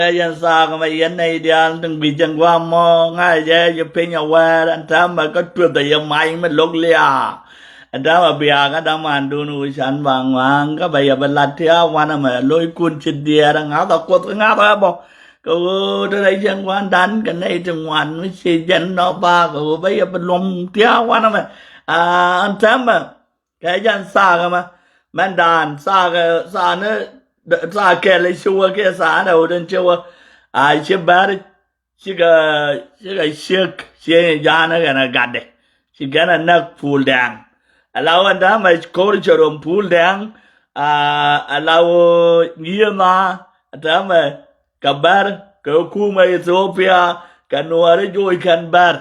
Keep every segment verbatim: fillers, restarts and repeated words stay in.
Ɛ yɛn thaak mɛ yɛn nɛy diaal tin guic jɛn gua̱a̱m mɔ ŋa̱c jɛ jɛ piny awɛɛr ɛn täämɛ kä tueth ɛ yɛ mac mi lo̱k liaa. Ɛn täämɛ biaakä dämandun wi̱i̱ can ba ŋua̱a̱ŋ kä bɛ yɛ bi lat tia̱a̱ wanɛ mɛ lo̱ckun ci diɛɛr ɛ ŋa̱th ɛ kuoth kä ŋa̱th ɛ bɔ. Kɛ ɣöö te rɛy cieŋ gua̱a̱ndan kɛ nɛy ti ŋuan mi ci jɛn nɔ ba kɛ ɣöö bä yɛ bi luɔm tia̱a̱ wanɛ mɛ. Ɛn täämɛ kɛ jɛn thaak ɛmɛ mɛn daan thaak thaak ni thaak kɛl i̱ ci wä kiɛ thaak ni wä den ci wä. A ci bɛr cikɛ cikɛ ciek ci ja̱a̱n kɛn a gatdɛ ci kɛn a näk Puul Dɛŋ. Ala wä ɛn täämɛ ko̱r cɛ rom Puul Dɛŋ. Ala wä nyiëë ma täämɛ kɛ bär kɛ kumɛ Ethiopia kɛ nuɔɔri juɔc kɛn bär.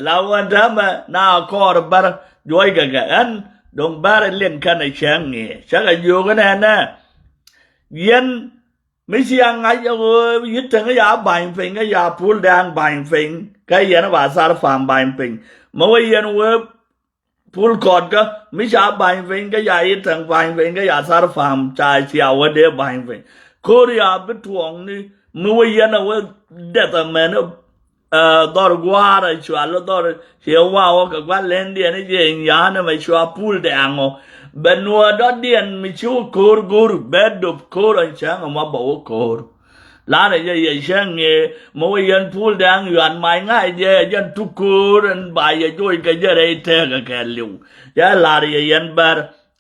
La wä ɛn täämɛ na kɔɔr bär juɔc kɛ kɛ ɛn do̱ŋ bär liŋ kɛn ɛ cäŋ ŋi̱i̱ cä kɛ jiök ɛn ɛnɛ. Yɛn mi ci a ŋa̱c ɛ ɣöö yi̱t täŋ ya ba̱ny piny kä ya Puul Dɛŋ ba̱ny piny kä yɛn ba thar pa̱a̱m ba̱ny piny. Mä wä yɛn wee Puul Kɔtkä mi ca ba̱ny piny kä ca yi̱t täŋ ba̱ny piny kä ca thar pa̱a̱m ca cia wä dee ba̱ny piny. Ko̱r ya bi tuɔɔkni mi wä yɛn a wä dɛth amɛn ɛ dhɔr gua̱a̱r a cual dhɔr ciɛ wa̱a̱ wä kɛ gua̱l lɛndiɛn i̱ jɛ ya̱a̱n ɛmɛ cua Puul Dɛŋ ɔ. Bɛ nuɔɔr dɔ̱diɛn mi ci wä ko̱r go̱r bɛ dop ko̱r ɔn cäŋ ɛmɔ bɛ wä ko̱r. La̱rä jɛ yɛ cäŋ ëë mi wä yɛn Puul Dɛŋ yuan mac ŋa̱c jɛ jɛn tuköör ɛn ba yɛ joc kɛ jɛ rɛy tëëkɛ kɛ li̱w. Jɛ la̱r yɛ yɛn bär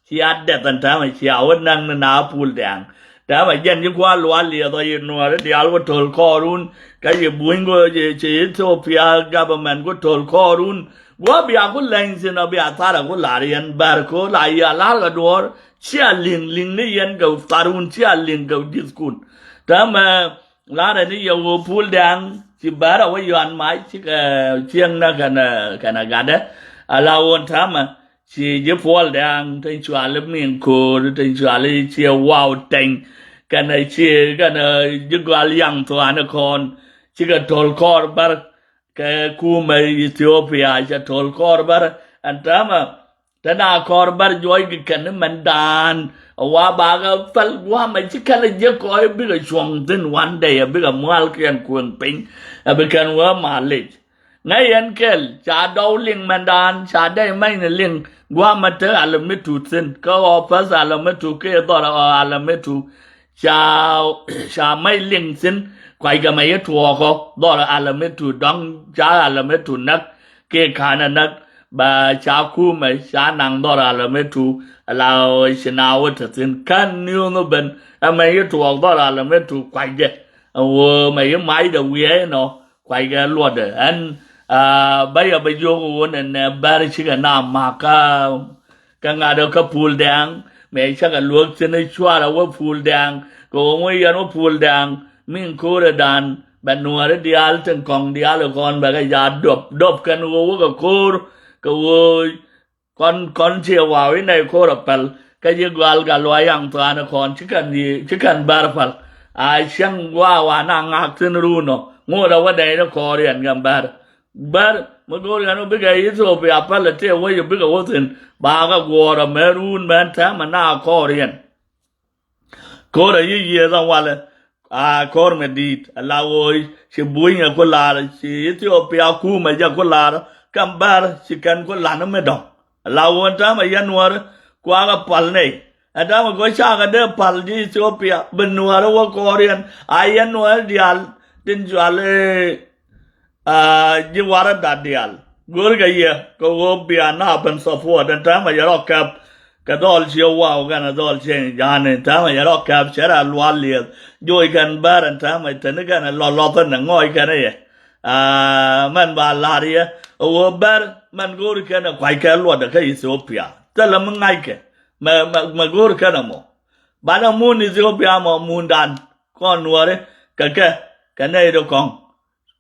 cia dɛth ɛn täämɛ cia wä näk ni na Puul Dɛŋ. Täämɛ jɛn ji̱ kua̱r lual liɛth ɔ yɛ nuɔɔri diaal wä to̱l kɔɔrun kä yɛ buny go̱ ci Ethiopia government go̱ to̱l kɔɔrun. Guɔ bia ku leny thin ɔ bia thar ɛ ku la̱r yɛn bär ko̱ la yɛ la̱r kɛ duɔ̱ɔ̱r cia li̱ŋ li̱ŋ ni yɛn kɛ tharun cia li̱ŋ kɛ ji̱thkun. Täämɛ La̱rä ni yɛ ɣöö Puul Dɛŋ ci bär a wä yɔan mac cikɛ cieŋnä kɛnɛ kɛnɛ gatdɛ. Ala ɣöö ɛn täämɛ ci ji̱ Puul Dɛŋ tin cuali mi̱i̱ŋ ko̱o̱r tin cuali ciɛ waw tɛny kɛnɛ ci kɛnɛ ji̱ gɔal yaŋ thuaani kɔn cikɛ to̱l kɔɔr bär kɛ kumɛ Ethiopia cɛ to̱l kɔɔr bär. Ɛn täämɛ Te na kɔr bär juɔc kɛ kɛn ni mɛn daan. A wa bakɛ päl gua̱a̱mɛ ci kɛn a jiäk kɔc bikɛ cuɔ̱ŋ thi̱n wan dɛy a bikɛ mua̱l kiɛn kuëŋ piny. A bi kɛn wee mal lic ŋäc yɛn kɛl ca dɔw liŋ mɛn daan ca dɛy mɛny ni liŋ. Gua̱a̱mɛ te alɛ mi tuut thi̱n kä ɣɔw päth alɛ mi tuut kiɛ dhɔr ɣɔw alɛ mi tuut. Ca ca mɛc liŋ thi̱n kuackɛ mɛ yi tuɔɔkɔ dhɔr alɛ mi tuut dɔ̱ŋ ca alɛ mi tuut näk. Kiɛ ka̱n ɛ näk ba ca kumɛ ca naŋ dhɔr alɛ mi tuut. Ala ɣöö ci na wä te thi̱n kän niuuŋ ben ɛmɛ yi tuɔɔk dhɔr alɛ mi tuut kuackɛ. Ɛ ɣöö mɛ yi macdɛ wiɛɛc nɔ kuackɛ luɔtdɛ ɛn. Bä yɛ bä jiök ɣöö nɛnɛ bär cikɛ na ma̱k kä Kä ŋa̱t ɛ kä Puul Dɛŋ mëë cakɛ luäk thi̱n i̱ cuarɛ wä Puul Dɛŋ kɛ ɣöö ŋuɔ̱c yɛn wä Puul Dɛŋ. Min ko̱rɛ dan bɛ nuɔ̱ɔ̱ri diaal tin kɔ̱ŋ diaal ikɔn bɛ kɛ jaat dop dop kɛn ɣöö wä kɛ ko̱r kɛ ɣöö kɔn kɔn ciɛ wa̱a̱ wi̱n nɛy ko̱r ɛ päl. Kä ji̱ gɔal gal luac yaŋ thua̱a̱n ikɔn ci kɛn bär päl. A cäŋ wa̱a̱ wa̱a̱ na ŋa̱k thi̱n ruun ɔ ŋot ɛ wä dɛy ni kɔɔr yɛn kɛn bär. Bär mi go̱o̱r yɛn wä bikɛ Ithiopia päl ɛ tëë wec ɛ bikɛ wä thi̱n. Bakɛ guɔ̱ɔ̱r ɛ mɛ ruun mɛn täämɛ na kɔɔr yɛn. Ko̱r ɛ yi yiëëth ɛ walɛ. A ko̱r mɛ di̱i̱t ɛ la ɣöö ci bunyɛ ku la̱r ci Ithiopia kumɛ jɛ ku la̱r. Kɛn bär ci kɛn ku la̱n mi dɔ̱ŋ. Ɛ la ɣöö täämɛ yɛn nuäärä kuakɛ pal nɛy. Ɛ täämɛ kɔ cakɛ dee pal ji̱ Ithiopia bi nuäärä wä kɔɔr yɛn a yɛn nuäärä diaal tin cual i̱ Aa ji̱ warä dat diaal. Görkɛ yɛ kɛ ɣöö bia na ben support ɛn täämɛ yɛ rɔ kɛp. Kɛ dhɔl ciɛ waw kɛnɛ dhɔl ciɛ ja̱a̱n ɛn täämɛ yɛ rɔ kɛp cɛ rɛ lual liɛth. Joc kɛn bär ɛn täämɛ teni kɛnɛ lɔ lɔthä nɛ ŋɔc kɛnɛ yɛ. Aa mɛn ba la̱r yɛ ɛ ɣöö bär mɛn go̱o̱ri kɛnɛ kua̱ckɛ luɔtdɛ kä Ethiopia. Thilɛ mi ŋa̱ckɛ mɛ mɛ mɛ go̱o̱ri kɛnɛ mɔ. Banɛ mun Ethiopia mɔ mundan kɔn nuɔri kɛ kɛ kɛ nɛy ti kɔ̱ŋ.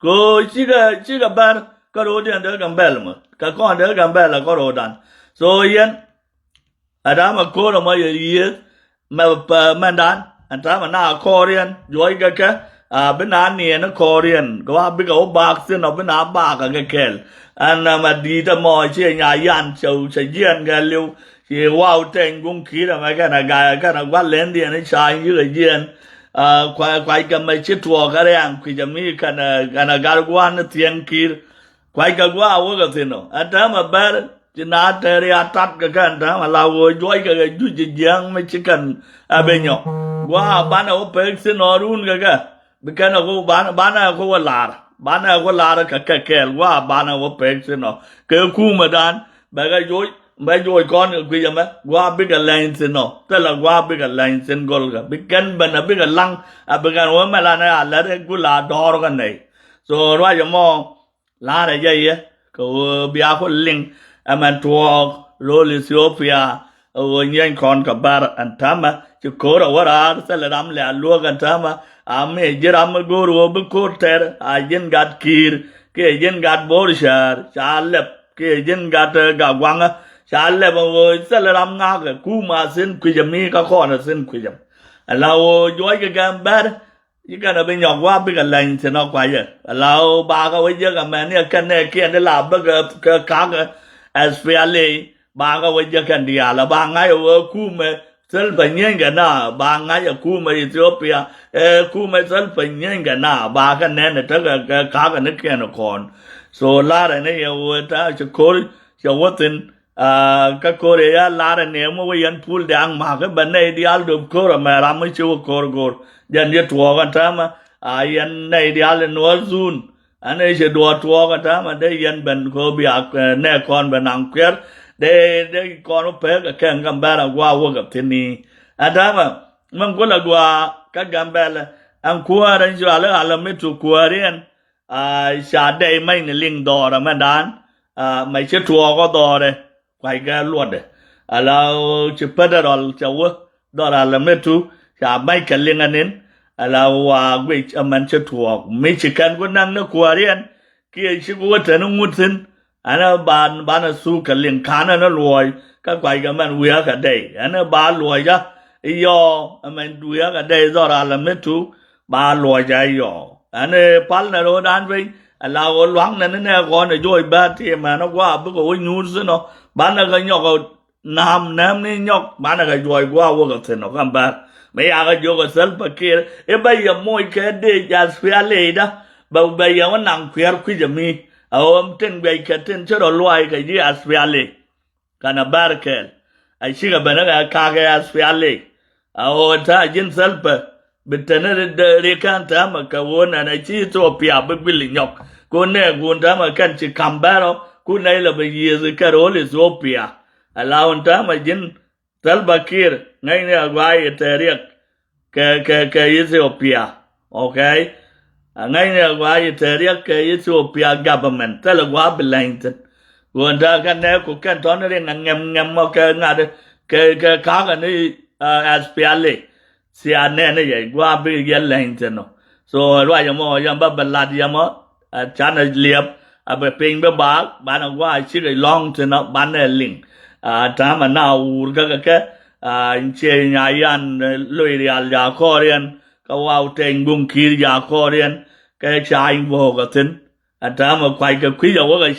Kɛ ɣöö cikɛ cikɛ bär kä ro̱o̱diɛn dee Gambɛl mɔ kɛ kɔn dee Gambɛl ɛ kä ro̱o̱dan. So yɛn ɛ da̱a̱mɛ ko̱r ɛmɔ yɛ yiëëth mɛ pɛ mɛndan ɛn ta̱a̱mɛ na kɔɔriɛn juɔc kɛ kɛ. A bi na niɛn kɔɔriɛn kɛ wa bikɛ wä baak thi̱n ɔ bi na baak ɛ kɛ kɛl. Ɛn ɛmɛ di̱i̱t ɛmɔ ciɛ nya yan cɛ cɛ jiɛn kɛ li̱w. Ci waw tɛny guŋ ki̱i̱t ɛmɛ kɛnɛ ga̱a̱ kɛnɛ gua̱l lɛndiɛn i̱ ca yikɛ jiɛn. Kuackɛ mɛ ci tuɔɔk kä riaŋ kui̱c ami kɛnɛ gat gua̱a̱n ni thiɛŋ ki̱i̱r. Kuackɛ gua̱a̱ wäkɛ thi̱n ɔ ɛn täämɛ bɛr ci na tɛri a tat kɛ kɛn täämɛ la ɣöö juɔckɛ kɛ juc ji̱ jiääŋ mi ci kɛn a ben nyɔk. Gua̱a̱ banɛ wä pek thi̱n ɔ run kɛ kɛ bi kɛn ɛ ku banɛ ku wä lar banɛ ku lar kɛ kɛ kɛɛl gua̱a̱ banɛ wä pek thi̱n ɔ kɛ kumɛ dan bɛ kɛ joc bɛ joc kɔn kɛ kui̱c ɛmɛ gua̱a̱ bikɛ lɛny thi̱n ɔ thilɛ gua̱a̱ bikɛ lɛny thi̱n gɔlkɛ bi kɛn ben a bikɛ laŋ a bi kɛn wä mɛ lanɛ a lɛt ɛ gul a dɔɔr kɛ nɛy. So ruac ɛmɔ la̱rɛ jɛ yɛ kɛ ɣöö bia ku liŋ ɛmɛn tuɔɔk lo̱l Ethiopia. Ɛ ɣöö nyieny kɔn kɛ bär ɛn täämɛ ci ko̱r ɛ wä raar thilɛ ram lɛ a luäk ɛn täämɛ. A mi ji̱ ram mi go̱o̱r ɣöö bi ko̱r tɛr a ji̱n gat ki̱i̱r kiɛ ji̱n gat bo̱o̱r cäär ca lɛp kiɛ ji̱n gat ɛ gak guaŋä ca lɛp ɛ ɣöö thilɛ ram ŋa̱kɛ kuum a thi̱n kui̱cä mi kä kɔn ɛ thi̱n kui̱cä. Ala ɣöö juɔc kɛ gɛm bär Ci kɛn a bi nyɔk wa bikɛ lɛny thi̱n ɔ kuayɛ. Ala ɣöö bakä wä jiäk amɛn ni a kɛn nɛ kiɛn di la bikɛ kɛ kakä. Ɛspɛli bakä wä jiäk kɛn diaal a ba ŋa̱c a wä kumɛ thil pɛ nyieeny kɛ na ba ŋa̱c a kumɛ Ethiopia. Ɛ kumɛ thil pɛ nyieeny kɛ na ba kɛ nɛn a tekɛ kɛ kakä ni kiɛn kɔn. So larɛ ni yɛ wä ta ci ko̱r cɛ wä thi̱n. Kä ko̱r ëë ya lar ɛ nɛɛm wä yɛn pul diaŋ ma̱a̱k i̱ bɛ nɛy diaal döp ko̱r ɛmɛ ram mi ci wä ko̱r go̱r. Jɛn yɛ tuɔɔk ɛn täämɛ a yɛn nɛy diaal in wä dhun. Ɛn ëë cɛ duɔɔk tuɔɔk ɛn täämɛ dee yɛn ben ko̱r bia nɛ kɔn ben naŋ kuɛr. Dee dee kɔn wä pek ɛ kɛn Gambɛl a gua̱a̱ wäk ɛ thi̱n i̱ ɛn täämɛ min kulɛ gua̱a̱ kä Gambɛl ɛn kuäär ɛn cual i̱ ɣalä mi tu kuäär yɛn. Ca dɛy mɛny ni liŋ dhɔrɛ mɛndan. Mɛ ci tuɔɔk ɔ dhɔrɛ kuackɛ luɔtdɛ. Ala ci federal ca wä dhɔrɛ ala mɛ tu ca mɛc kɛ liŋ anin. Ala wa guic ɛmɛn ci tuɔɔk mi ci kɛn ku naŋ ni kuääriɛn. Kiɛ ci ku wä tɛn ŋut thi̱n. Ɛn ɛ ban banɛ thuk kɛ liŋ ka̱n ɛn ɛ luɔɔc kä kuackɛ mɛn wiäkä dɛy ɛn ɛ ba luɔɔcä. Iyɔɔ ɛmɛn wiäkä dɛy dhɔrɛ ala mɛ tu. Ba luɔc a yɔɔ ɛn ɛ pal nɛ ro̱o̱dan piny. Ala ɣöö lua̱ŋ nɛ ni nɛ kɔn ɛ juɔc bäär ti mɛn ɛ gua̱a̱ bikɛ wä nyuur thi̱n ɔ banɛ kɛ nyɔk ɛ na̱a̱m nɛɛm ni nyɔk banɛ kɛ juɔc gua̱a̱ wäk ɛ thi̱n ɔ kɛn bäär. Mi yakɛ jiök ɛ Salva Kiir i̱ bä yɛ moc kɛ dee jath pial i̱ da bɛ bɛ yɛ wä naŋ kuiɛr kui̱c ɛ mi. Ɛ ɣöö tin guic kɛ tin ci rɔ luaac kɛ ji̱ ath pial i̱. Kɛnɛ bär kɛɛl a cikɛ ben ɛ kɛ ka̱a̱k ɛ ath pial i̱. A ɣöö ta̱a̱ ji̱n Salva bi teni ri kɛn täämɛ kɛ ɣöö nɛn a ci Ethiopia bi guil inyɔk. Kɛ ɣöö nɛɛk ɣöö täämɛ kɛn ci ka̱m bɛr ɔ ku nɛy lɛ bi yiëëth kɛ ro̱l Ethiopia. Ala ɣöö täämɛ ji̱n Salva Kiir ŋäcni a gua̱a̱c i̱ tɛɛr riɛk kɛ kɛ kɛ Ethiopia. Okay. A ŋäcni a gua̱a̱c i̱ tɛɛr riɛk kɛ Ethiopia government thilɛ gua̱a̱ bi lɛny thi̱n. Ɣöö ntä kɛn nɛ ku kɛn tɔ̱ni riŋ a ŋɛm ŋɛm mɔ kɛ ŋa̱t kɛ kɛ ka̱kä ni ath pial i̱. Thia nɛn i̱ yɛ gua̱a̱ bi yɛ lɛny thi̱n ɔ. So ruac ɛmɔ yɛn bä bɛ lat yɛmɔ. Ɛ canɛ liɛp a bɛ piny bä baak banɛ gua̱a̱ cikɛ lɔ̱ŋ thi̱n ɔ banɛ liŋ. Ɛ täämɛ na wur kä kɛ kɛ ɛ cie nya yan loc rial ja̱a̱ kɔɔriɛn kä waw tɛny guŋ ki̱i̱r ja̱a̱ kɔɔriɛn. Kɛ ca̱a̱ny buɔ̱ɔ̱k ɛ thi̱n. Ɛ täämɛ kuackɛ kui̱c a wäkɛ